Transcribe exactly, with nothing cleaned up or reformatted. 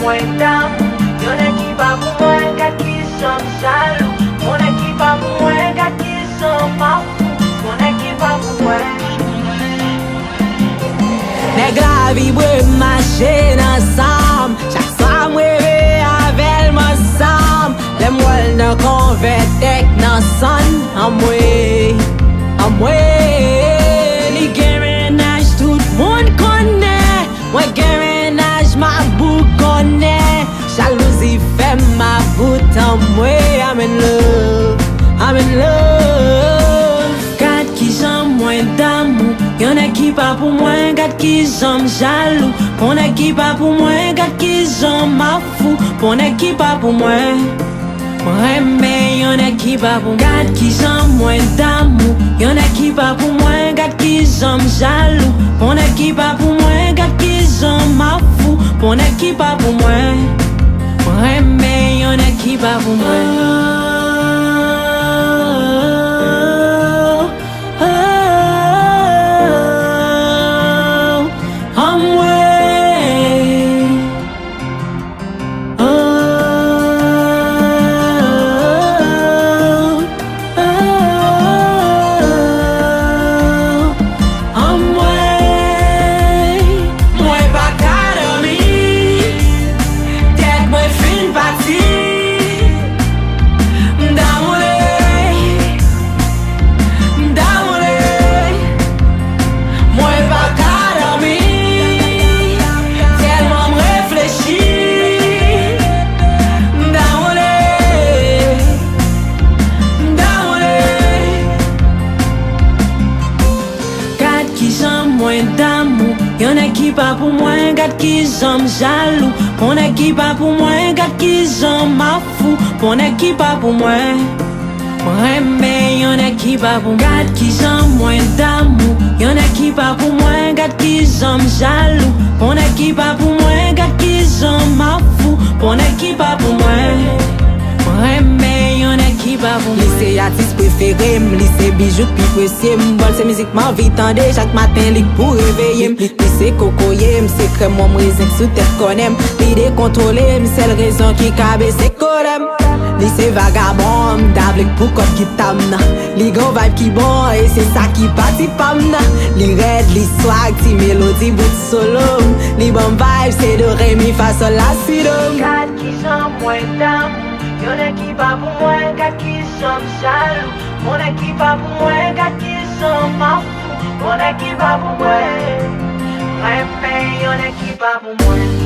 Mwen damou, yon nèg ki pa pou mwen, gad kijan m jalou. Yon nèg ki pa pou mwen, gad kijan m ap fou. Yon nèg ki pa pou mwen. Nèg la vibre m mache nan san m. Chak swa m reve avè l m ansanm. Lè m wè l nan konvè tèk nan sann. Anmwe, anmwe. Li gen mennaj tout moun konnen. Mwen gen mennaj m ap boukonnen. Jalouzi fè m about anmwe. I'm in love, I'm in love. Gad kijan mwen damou. Yon nèg ki pa pou mwen, gad kijan m jalou. Yon nèg ki pa pou mwen, gad kijan m ap fou. Yon nèg ki pa pou mwen. Mwen renmen yon nèg ki pa pou mwen. Gad kijan mwen damou. Yon nèg ki pa pou mwen, gad kijan m jalou. Yon nèg ki pa pou mwen, gad kijan m ap fou. Yon nèg ki pa pou mwen. Mwen renmen yon nèg ki pa pou mwen. Oh, oh, oh, oh, anmwe. Oh, oh, oh, oh, anmwe. Mwen pa ka dòmi. Tèt mwen fin pati. M damou li. M damou li. Mwen pa ka dòmi. Tèlman m reflechi. M damou li. M damou li. Gad kijan mwen damou. Yon nèg ki pa pou mwen, gad kijan m jalou. Yon nèg ki pa pou mwen, gad kijan m ap fou. Yon nèg ki pa pou mwen. Mwen renmen yon nèg ki pa pou mwen. Gad kijan mwen damou. Yon nèg ki pa pou mwen, gad kijan m jalou. Yon nèg ki pa pou mwen, gad kijan m ap fou. Yon nèg ki pa pou mwen. Mwen renmen yon nèg ki pa pou mwen. Li se atis prefere m, li se bijou k pi presye m. Bòl se mizik m anvi tande, chak maten li k pou reveye m. Li, li se kokoye m, se krèm wòm rezen k sou tèt kònè m. Li dekontwole m, sèl rezon ki ka bese kolè m. Li se vagabon, m ta vle k pou kòb gita m nan. Li gon vibe ki bon, e se sa ki pati pa m nan. Li rèd, li swag, ti melodi, bout solo. Li ban m vibe, se do, re, mi, fa, sòl, la, si, do. Gad kijan mwen damou. Yon nèg ki pa pou mwen, gad kijan m jalou. Yon nèg ki pa pou mwen, gad kijan m ap fou. Yon nèg ki pa pou mwen. Mwen renmen yon nèg ki pa pou mwen.